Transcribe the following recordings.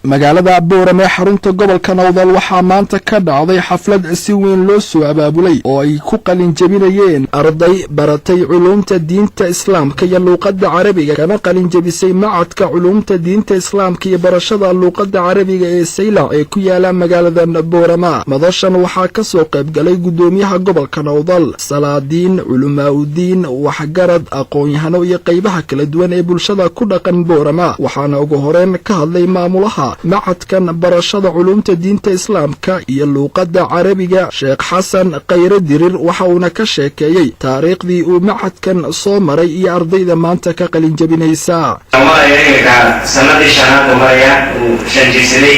Magaalada Boorame, xarunta gobolka Nowdal, waxaa maanta ka dhacday xaflad si weyn loo soo abaabulay oo ay ku qalin jebinayeen arday baratay culuumta diinta Islaamka iyo luuqadda Carabiga, kana qalin jebisay Macadka Culuumta Diinta Islaamka iyo Barashada Luuqadda Carabiga ee Saylac ee ku yaala magaalada Boorama. Madashan waxaa ka soo qayb galay guddoomiyaha gobolka Nowdal, salaadiin, culamaa'udiin, waxgarad, aqoon-yahano iyo qaybaha kala duwan ee bulshada ku dhaqan Boorama. Waxaana ugu horeyn ka hadlay maamulaha macadkan barashada culuumta diinta Islaamka iyo luuqadda Carabiga, Sheekh Xasan Khayre Dirir. Waxa uuna ka sheekeeyey taariikhdii uu macadkan soo maray iyo ardayda maanta ka qalin jebinaysa. Maraya iminka sanadii shanaad uu maraya, uu 5 jirsaday.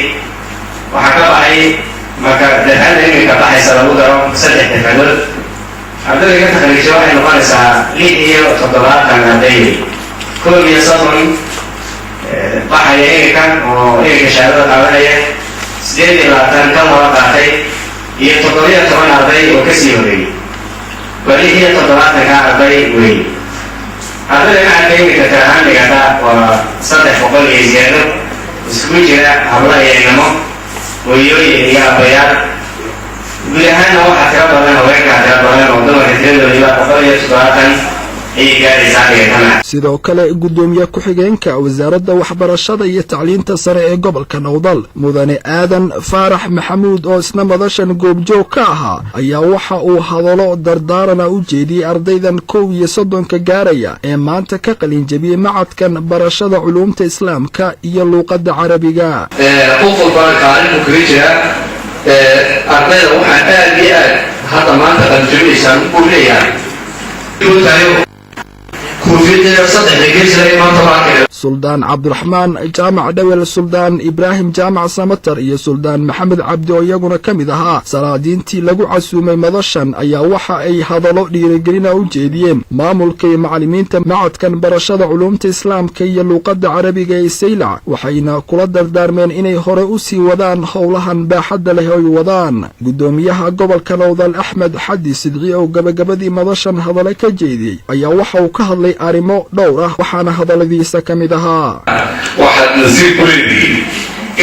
Waxaa ka baxay, marka dafcadda iminka baxaysa lagu daro, saddex dafcadood. Ardayda ka takhriijay waxay noqonaysaa 76 arday, 31 baxaya iminka oo iminka shahaadada qaadanaya, 28 kan hore qaatay iyo 17 arday oo kasii horeeyey. Waa 76-ka arday wey. Ardayda macadka iminka tir ahaan dhigata waa 300 iyo ziyaado, iskugu jira habla iyo inamo, hooyooyin iyo abayaal. Guud ahaanna waxaa tiro badan haweenkaa, tiro badan oo dumarka tiradoodiiba 170 ayay gaaraysaa dhigatana. Sidoo kale, guddoomiye ku-xigeenka Wasaaradda Waxbarashada iyo Tacliinta Sare ee gobolka Nowdal, Mudane Aadan Faarax Maxamuud, oo isna madashan goobjoog ka ahaa, ayaa waxa uu hadallo dardaarana u jeediyey ardaydan 31-ka gaaraya ee maanta ka qalin jebiyey macadkan barashada culuumta Islaamka iyo luuqadda Carabiga. Qof walbana kaalin buu kaga jiraa. Ardayda waxaan aad iyo aad hadda maanta qalinjebinaysaan uu leeyahay koofiyadda saddexda gees maanta baa. Suldaan Cabdiraxmaan Jaamac Dhawel, Suldaan Ibraahim Jaamac Samatar iyo Suldaan Maxamed Cabdi, oo iyaguna ka mid ahaa salaadiintii lagu casuumay madashan, ayaa waxa ay hadallo dhiirigelina u jeediyeen maamulka iyo macallimiinta macadkan barashada culuumta Islaamka iyo luuqadda Carabiga ee Saylac, waxayna kula dardaarmeen inay hore u sii wadaan howlahan baaxadda leh oy wadaan. Guddoomiyaha gobolka Nowdal, Axmed Xaddi Sidci, oo gabagabadii madashan hadale ka jeediyey, ayaa waxa uu ka hadlay arrimo dhowr ah, waxaana hadalladiisa ka mid ahaa: Waxaad nasiib ku leedihiin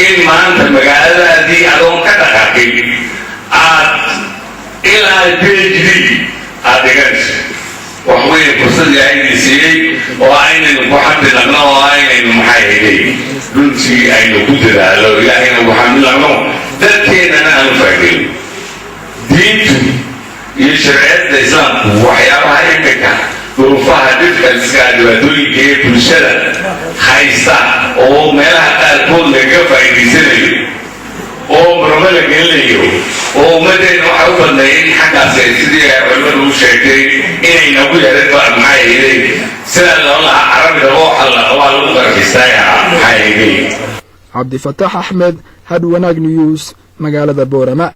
in maanta magaaladaadii adoon ka dhaqaaqin aad ilaa PhD aad dhiganayso. Wax weyn fursad Ilaahay siiyey oo aynaynu ku xamdi naqno oo aynaynu, maxay hayday, runtii aynu ku dadaalo, Ilaahayna ku xamdi naqno, dadkeennana aanu faa'iidayno. Diintu iyo sharciyadda Islaamku waxyaabaha iminka duruufaha dhibka iska dhibaatooyinka ee bulshada haysta oo meelaha qaarkood lagaga faa'iidaysanayo oo muramo la gelinayo oo ummaddeena waxay u badnay in xaggaasi, sidii ay culimmadu u sheegtay, inay nagu yarin ba, maxay hayday, sidaa loo lahaa Carabiga waa lagu qarxistaa, maxay hayday. Cabdifataax Axmed, Hadhwanaag News, magaalada Boorama.